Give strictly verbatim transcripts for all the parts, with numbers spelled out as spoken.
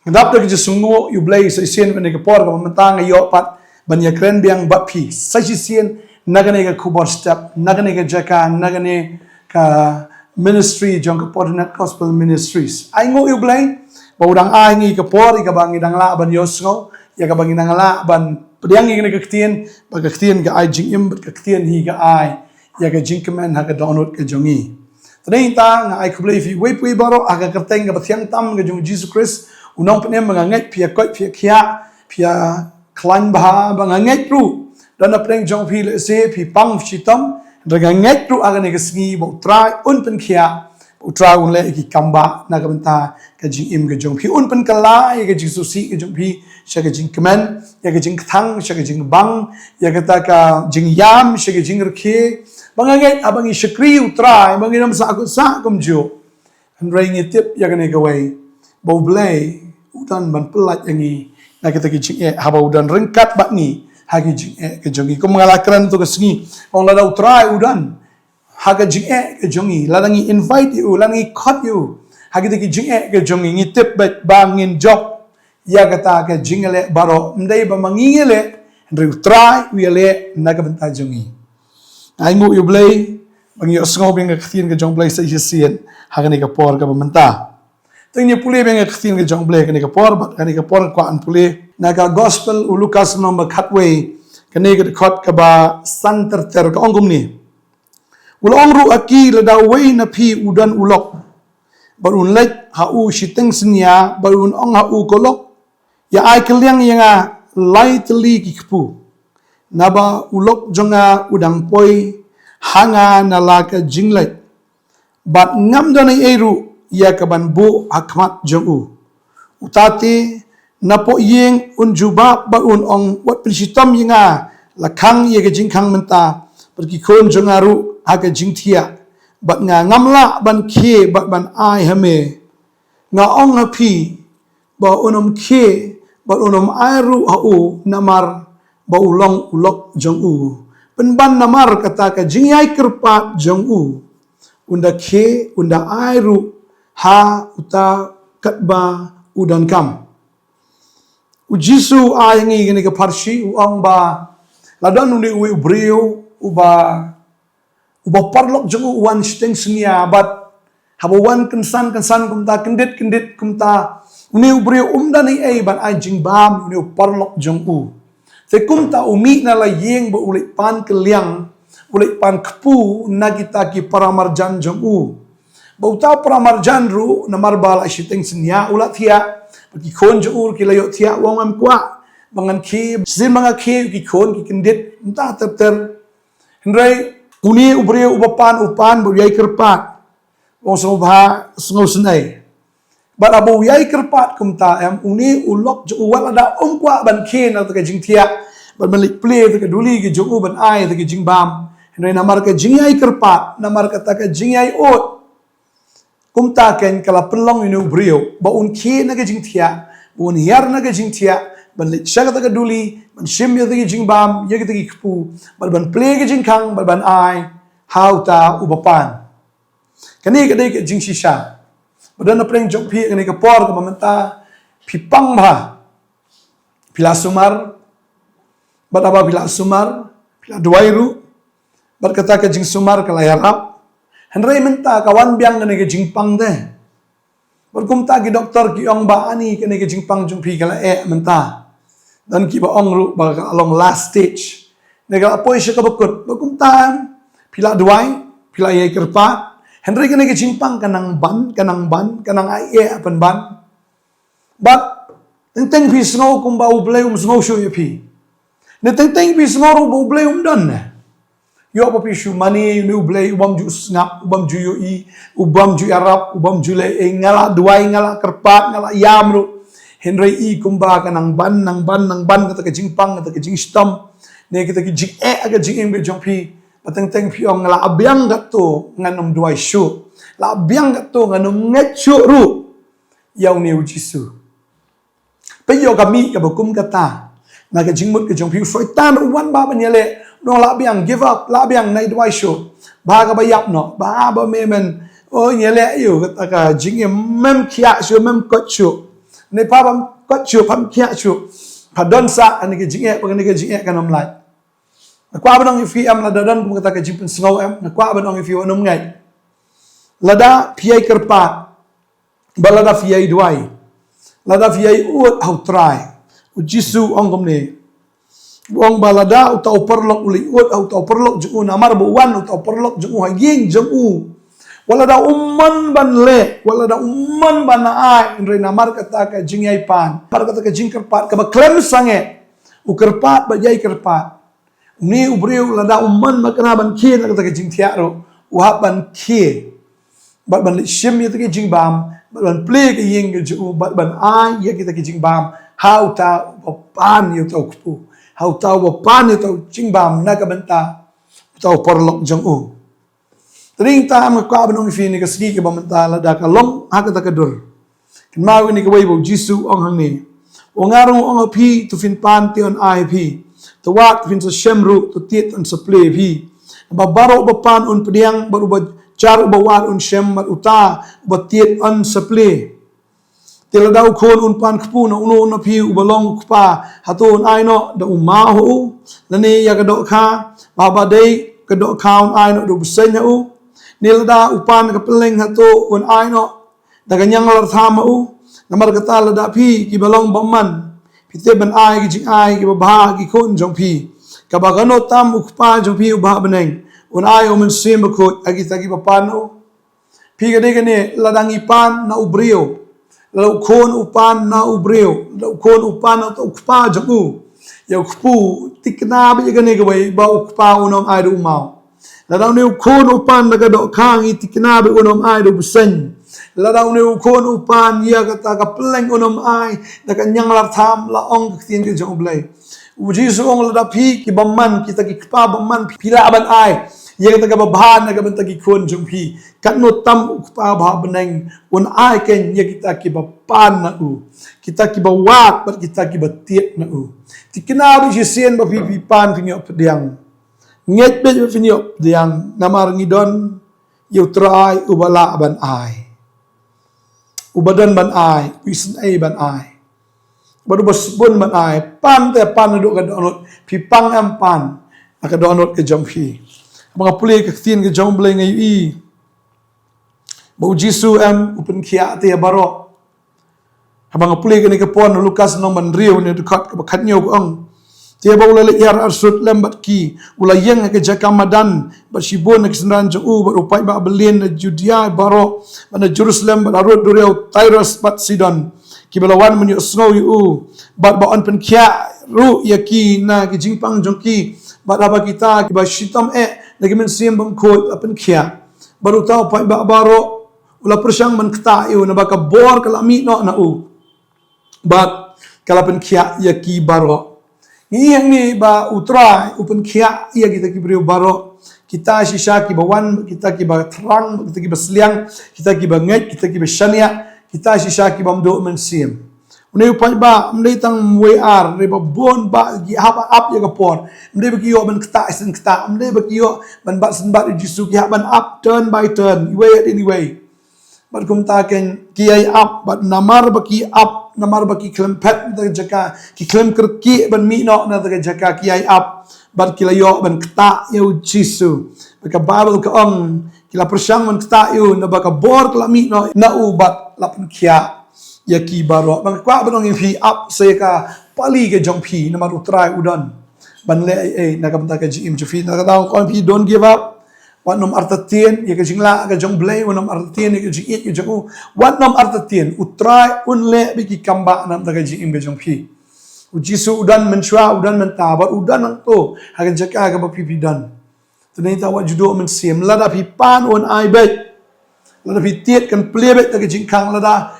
Nga dap da ka jingsngewnguh ïa U Blei sa shisien, kane ka por kaba mynta nga ïoh pat ban ïakren biang bad phi sa shisien na kane ka khubor step, na kane ka jaka, na kane ka ministry jong ka Fortinet Gospel Ministries. Ai nguh ïa U Blei ba u dang ai ngi ka por ïa kaba ngi dang lah ban ïohsngew, ïa kaba ngi dang lah ban pdiang ïa kane ka ktien, ba ka ktien ka ai jingim bad ka ktien hi ka ai ïa ka jingkmen ha ka dohnud ka jong ngi. Te mynta nga ai khublei ïa phi uwei pa uwei baroh ha ka kyrteng kaba thiang tam ka jong U Jisu Khrist, U Nongpynim, ba nga ngeit phi ïa koit, phi ïa khiah, phi ïa khlaiñ bha, ba nga ngeit ruh don napdeng jong phi lehse phi pang phi shitom, hynrei nga ngeit ruh ha kane ka sngi ba U Trai un pynkhiah, ba U Trai un leh ïa ki kam bah na ka bynta ka jingim ka jong phi, un pynkylla ïa ka jingsngewsih ka jong phi sha ka jingkmen, ïa ka jingkthang sha ka jingbang, ïa kata ka jingïam sha ka jingrkhie. Ba nga ngeit haba ngi shakri U Trai, ba ngim sah kut sah kumjuh, hynrei ngi tip ïa kane kawei, ba U Blei u don ban pyllait ïa ngi na kita ki jingeh, haba u don ryngkat bad ngi ha ki jingeh ka jong ngi. Kum nga la kren tu ka sngi, ong lada U Trai u don ha ka jingeh ka jong ngi, lada ngi invite ïa u, lada ngi khot ïa u ha kita ki jingeh ka jong ngi, ngi tip beit ba ngin jop ïa kata ka jingïaleh baroh. Ym dei ba ma ngi ngi leh, hynrei U Trai u ïaleh na ka bynta jong ngi. Ai nguh ïa U Blei ba ngi ïohsngew biang ka ktien ka jong U Blei sa shisien ha kane ka por kaba mynta. Te ngin ïa pule biang ka ktien ka jong U Blei ha kane ka por, bad kane ka por nga kwah ban pule na ka Gospel u Lukas lynnong ba khatwei, kane ka dkhot kaba san ter ter, ka ong kumne: U la ong ruh ha ki, lada uwei na phi u don u lok, bad un leit ha u shiteng synñia bad un ong ha u, ko lok, ïa ai kylliang ïa nga lai tylli ki kpu, naba u lok jong nga u dang poi ha nga na la ka jingleit, bad ngam don ei ei ruh ïa kaban buh ha khmat jong u. Uta te napoh ïing un jubab bad un ong, wat pynshitom ïa nga, la khang ïa ka jingkhang mynta, bad ki khun jong nga ruh ha ka jingthiah, bad nga ngam lah ban khie bad ban ai ha me. Nga ong ha phi ba un ym khie bad un ym ai ruh ha u, namar ba u long u lok jong u. Pynban namar kata ka jingïai kyrpad jong u, un da khie, un da ai ruh ha uta katba u donkam. U Jisu u ai ha ngi kane ka pharshi, u ong ba la don une uwei u briew uba, uba paralok jong u u wan shiteng synñia, bad haba u wan kynsan kynsan kumta, kyndit kyndit kumta, une u briew um don ei ei ban ai jingbam ïa une u paralok jong u. Te kumta u mih na la ïing bad u leit pan kylliang, u leit pan kpu na kita ki paramarjan jong u. Bad uta u paramarjan ruh, namar ba la shiteng synñia, u la thiah, bad ki khun jong u ruh ki la ïohthiah, u ong, ngam kwah ba ngan khie, shisien ba nga khie ki khun ki kyndit, mynta ter ter. Hynrei une u briew uba pan, u pan bad u ïai kyrpad, u ong, sngewbha, sngewsynei. Bad haba u ïai kyrpad kumta, em, une u lok jong u, wat lada um kwah ban khie na kata ka jingthiah bad ban leit plie kata ka duli ka jong u ban ai kata ka jingbam, hynrei namar ka jingïai kyrpad, namar kata ka jingïai ud, kumta keiñ ka la pynlong ïa une u briew ba un khie na ka jingthiah, ba un hiar na ka jingthiah, ban leit sha kata ka duli, ban shim ïa kata ka jingbam, ïa kata ki kpu, bad ban plie ka jingkhang, bad ban ai ha uta uba pan. Kane ka dei ka jingshisha. Bad don napdeng jong phi kane ka por kaba mynta, phi pang bha, phi la sumar, bad haba phi la sumar, phi la duwai ruh, bad kata ka jingsumar ka la ïarap. Hynrei mynta ka wan biang kane ka jingpang te. Bad kumta ki doktor ki ong ba ani kane ka jingpang jong phi ka la eh mynta. Don kiba ong ruh ba ka long last stage. Kane ka la poi sha kaba kut. Bad kumta, phi la duwai, phi la ïai kyrpad, hynrei kane ka jingpang ka nang ban, ka nang ban, ka nang ai eh pynban. Bad teng teng phi sngew kumba U Blei um sngew shuh ïa phi. Ne teng teng phi sngew ruh ba U Blei um don ne. Ïoh ba phi shu mane ïa une U Blei, u bym ju sngap, u bym ju ïohi, u bym ju ïarap, u bym ju leh ei, nga la duwai, nga la kyrpad, nga la ïam ruh, hynrei i kumba ka nang ban, nang ban, nang ban kata ka jingpang, kata ka jingshitom, ne kata ka jingeh ha ka jingim ka jong phi. Bad teng teng phi ong, nga la biang katto, ngan ym duwai shuh. La biang katto, ngan ym ngeit shuh ruh ïa une U Jisu. Peit ïa ka mih kaba kum kata na ka jingmut ka jong phi. U Soitan u wan bha ban ïaleh, u ong, la biang, give up, la biang, nai duwai shuh. Bha kaba ïap noh, bha ba me men, oh, ïaleh ïa u kata ka jingim, mem khiah shuh, mem koit shuh. Ne pha bam kot shuh, pha bam khiah shuh. Pha don sa, ani ka jingeh, pha ani ka jingeh kan ym lait. Nga kwah ban ong ïa phi em, lada don kum kata ka jingpynsngew em, nga kwah ban ong ïa phi wat nym ngeit. Lada phi ïai kyrpad, ba lada phi ïai duwai, lada phi ïai ud ha u Trai. U Jisu ong kumne. U ong ba lada uta u paralok u leit ud ha uta u paralok jong u, namar ba u wan uta u paralok jong u ha ïing jong u. Wat lada um mon ban leh, wat lada um mon ban ai, hynrei namar kata ka jingïai pan, namar kata ka jingkyrpad kaba khlem sangeh. U kyrpad bad ïai kyrpad. Une u briew lada um mon ba kane ban khie na kata ka jingthiah ruh, u hap ban khie. Bad ban leit shim ïa kita ki jingbam, bad ban plie ka ïing ka jong u, bad ban ai ïa kita ki jingbam ha uta uba pan ïa uta u kpu, ha uta uba pan ïa uta u jingbam na ka bynta uta u paralok jong u. Te nangta nga kwah ban ong ïa phi kane ka sngi kaba mynta, lada ka long ha kata ka dur, kynmaw ïa kane kawei ba u Jisu u ong hangne. U ong, nga ruh nga ong ha phi, to phin pan te yn ai ha phi, to wad to phin sa shem ruh, to tied to yn sa plie ha phi. Ba baroh uba pan un pdiang, bad uba jar uba wad un shem, bad uta uba tied yn sa plie. Te lada u khun un pan kpu na uno na phi uba long u kpa, hato un ai noh da u maw ha u? Lane ïa ka dohkha, ba haba dei ka dohkha un ai noh da u bseiñ ha u? Ne lada u pan ka pylleng, hato un ai noh da ka ñianglartham ha u? Namar kata lada phi kiba long bymman, phi tip ban ai ki jingai kiba bha ha ki khun jong phi, kaba kano tam u Kpa jong phi uba ha bneng un ai U Mynsiem Bakhuid ha kita kiba pan ha u. Phi, ka dei kane, lada ngi pan na u briew, lada u khun u pan na u briew, lada u khun u pan na u kpa jong u, ïa u kpu, tikna beit ïa kane kawei ba u kpa un ym ai da u maw. Lada une u khun u pan na ka dohkha, ngi tikna beit un ym ai da u bseiñ. Lada une u khun u pan ïa kata ka pylleng un ym ai da ka ñianglartham, la ong ka ktien ka jong U Blei. U Jisu u ong lada phi ki bymman, kita ki kpa bymman, phi lah ban ai ïa kata kaba bha na ka bynta ki khun jong phi, katno tam u Kpa ba ha bneng un ai keiñ ïa kita kiba pan na u, kita kiba wad bad kita kiba tied na u. Tikna beit shisien ba phi, phi pan phin ïoh pdiang. Ngeit beit ba phin ïoh pdiang, namar ngi don ïa U Trai uba lah ban ai, uba don ban ai, u isynei ban ai, bad uba sbun ban ai. Pan te pan naduh ka dohnud, phi pang em pan na ka dohnud ka jong phi. Haba nga pule ka ktien ka jong U Blei nga ïohi ba U Jisu em u pynkhiah te ïa baroh. Haba nga pule kane ka por na Lukas lynnong ba hynriew, na dkhot kaba khathynñiew ka ong, te haba u la leit hiar arsut lem bad ki, u la ïeng ha ka jaka madan bad shibun na ki synran jong u, bad u paidbah ba lin na Judia baroh bad na Jerusalem bad harud duriaw Tirus bad Sidon, kiba la wan ban ïohsngew ïa u, bad ba yn pynkhiah ruh ïa ki na ki jingpang jong ki. Bad haba kita kiba shitom eh na ki mynsiem bymkhuid la pynkhiah, bad uta u paidbah baroh u la pyrshang ban ktah ïa u, naba ka bor ka la mih noh na u, bad ka la pynkhiah ïa ki baroh. Ngi ïohi hangne ba U Trai u pynkhiah ïa kita ki briew baroh, kita shisha kiba wan, kita kiba thrang, kita kiba sliang, kita kiba ngeit, kita kiba shaniah, kita shisha ki bym duh mynsiem. Une u paidbah ym dei tang uwei ar, hynrei ba bun bah ki hap ap ïa ka por. Ym dei ba ki ïoh ban ktah shisien ktah, ym dei ba ki ïoh ban bat shisien bat ïa U Jisu, ki hap ban ap turn by turn, iwei hadien iwei. Bad kumta keiñ ki ïai ap, bad namar ba ki ap, namar ba ki khlem phet na kata ka jaka, ki khlem kyrkieh ban mih noh na kata ka jaka, ki ïai ap, bad ki la ïoh ban ktah ïa U Jisu. Bad ka Baibl ka ong, ki la pyrshang ban ktah ïa u, naba ka bor ka la mih noh na u bad la pynkhiah ïa ki baroh. Bad nga kwah ban ong ïa phi, ap sa ïa ka pali ka jong phi, namar U Trai u don ban leh ei ei na ka bynta ka jingim jong phi. Na kata ka daw nga kwah ong ïa phi, don't give up. Wat nym artatien ïa ka jinglah ka jong U Blei, wat nym artatien ïa ka jingïeit ka jong u. Wat nym artatien, U Trai un leh beit ki kambah na ka bynta ka jingim ka jong phi. U Jisu u don mynshuwa, u don mynta, bad u don hangto ha ka jaka kaba phi, phi don. Te nangta wat ju duh mynsiem, lada phi pan un ai beit. Lada phi tied kan plie beit da ka jingkhang, lada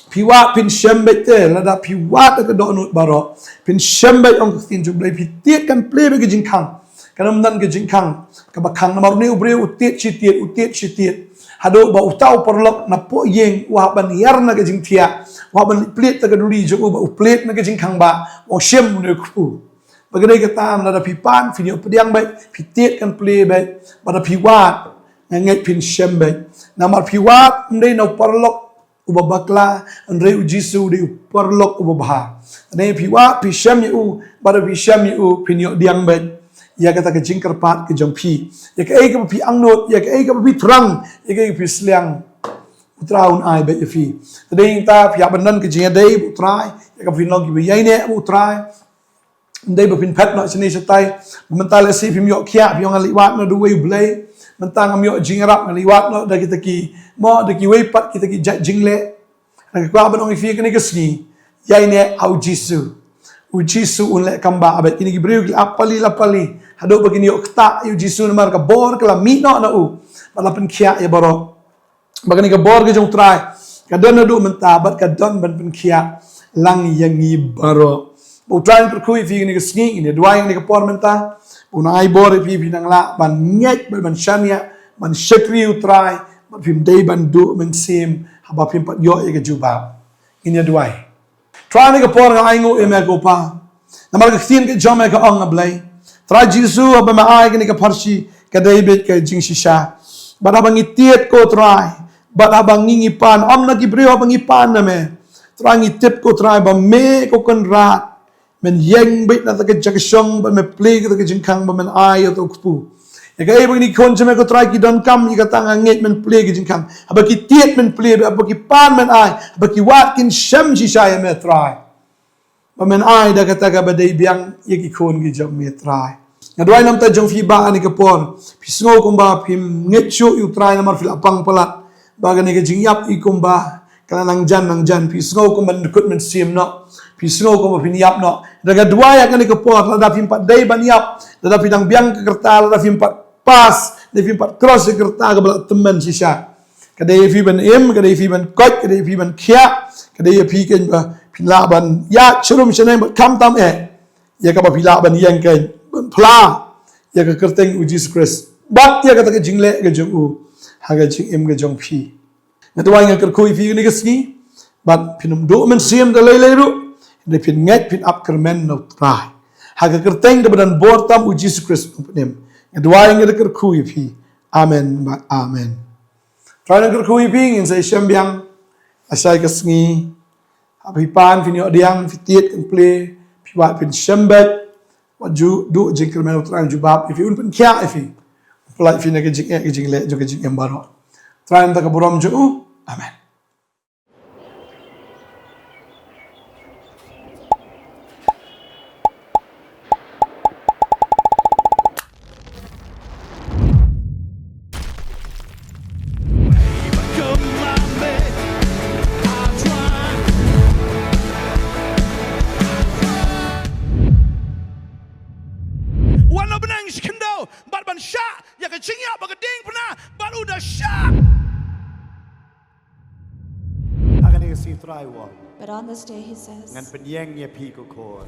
phi wad phin shem beit te, lada phi wad da ka dohnud baroh phin shem beit, ong ka ktien jong U Blei, phi tied kan plie beit ka jingkhang. Kan ym don ka jingkhang kaba khang, namar une u briew u tied shi tied, u tied shi tied, haduh ba uta u paralok napoh ïing u hap ban hiar na ka jingthiah, u hap ban plied da ka duli jong u, ba u plied na ka jingkhang, ba u shim une u kpu. Ba ka dei kata, lada phi pan phin ïoh pdiang beit, phi tied kan plie beit, bad lada phi wad nga ngeit phin shem beit. Namar phi wad ym dei na u paralok Uba bakla, hynrei u Jisu u dei u paralok uba bha. Hynrei phi wad, phi shem ïa u, bad phi shem ïa u, phin ïoh pdiang beit ïa kata ka jingkyrpad ka jong phi. Ïa kaei kaba phi angnud, ïa kaei kaba phi thrang, ïa kaei kaba phi sliang, u Trai un ai beit ïa phi. Te dei nangta phi hap ban don ka jingïadei bad u Trai, ïa kaba phin long kiba ïaineh bad u Trai. Ym dei ba phin phet noh shane shatai. Mynta lehse phim ïoh khiah, phim ïoh, nga leit wad noh da uwei u blei. Mynta ngam ïoh jingïarap, nga leit wad noh da kita ki, mo, da kiwei pat kita ki jait jingleh. Nga kwah ban ong ïa phi kane ka sngi, ïaineh ha u Jisu. U Jisu un leh kam ba, bad kine ki briew ki la ap pali la pali haduh ba kin ïoh ktah ïa u Jisu namar ka bor ka la mih noh na u, bad la pynkhiah ïa baroh. Ba kane ka bor ka jong u Trai ka don naduh mynta bad ka don ban pynkhiah lang ïa ngi baroh. Ba u Trai un kyrkhu ïa phi kane ka sngi, ngin ïa duwai kane ka por mynta. Ba un ai bor ïa phi, phin nang lah ban ngeit bad ban shaniah, ban shakri u Trai, bad phim dei ban duh mynsiem haba phim pat ïoh ïa ka jubab. Ngin ïa duwai. Trai, ha kane ka por nga ainguh ïa me ko Pa. Namar ka ktien ka jong me ka ong, A Blei, Trai Jisu, haba me ai kane ka pharshi, ka dei beit ka jingshisha. Bad haba ngi tied ko Trai, bad haba ngi, ngi pan, ym na ki briew, haba ngi pan na me, Trai, ngi tip ko Trai ba me ko Kynrad, men ïeng beit na kata ka jaka shong, bad me plie kata ka jingkhang, bad men ai ïa uta u kpu. Ïa kaei ba kine ki khun jong me ko Trai ki donkam, ïa kata nga ngeit men plie ka jingkhang. Haba ki tied men plie, haba ki pan men ai, haba ki wad kin shem shisha ïa me Trai. Ba men ai da kata kaba dei biang ïa ki khun ki jong me Trai. Nga duwai namar jong phi ba ha kane ka por phi sngew kumba phim ngeit shuh ïa u Trai namar phi la pang palat. Ba kane ka jingïap ïa kumba ka la nang jan nang jan, phi sngew kumba dkut mynsiem noh. Phi sngew kumba phin ïap noh. Te nga duwai ha kane ka por, lada phim pat dei ban ïap, lada phi dang biang ka rta, lada phim pat pass, lada phim pat cross ïa ka rta kaba la tymmen shisha. Ka dei ïa phi ban im, ka dei ïa phi ban koit, ka dei ïa phi ban khiah, ka dei ïa phi keiñ ba phin lah ban ïaid sharum shaneng bad khamtam eh ïa kaba phi lah ban ïeng keiñ ban phla ïa ka kyrteng u Jisu Khrist bad ïa kata ka jingleh ka jong u ha ka jingim ka jong phi. Nga duwai, nga kyrkhu ïa phi kane ka sngi, bad phin ym duh mynsiem da lei lei ruh, hynrei phin ngeit, phin ap kyrmen na u Trai. Ha ka kyrteng kaba don bor tam u Jisu Khrist u Nongpynim, nga duwai, nga da kyrkhu ïa phi. Amen bad amen. Trai un kyrkhu ïa phi, ngin sa ïashem biang ha shai ka sngi. Haba phi pan, phin ïoh pdiang, phi tied, kan plie, phi wad, phin shem beit. Wat ju duh jingkyrmen, u Trai un jubab ïa phi, un pynkhiah ïa phi. Un pynlait ïa phi na ka jingeh ka jingleh jong ka jingim baroh. Trai un da ka burom jong u. Amen. Wan noh bneng shi khyndew bad ban shah ïa ka jingïap ba ka diengphna bad u da shah. Ha kane ka sngi Trai u ong, But on this day he says, ngan pynïeng ïa phi ko khun.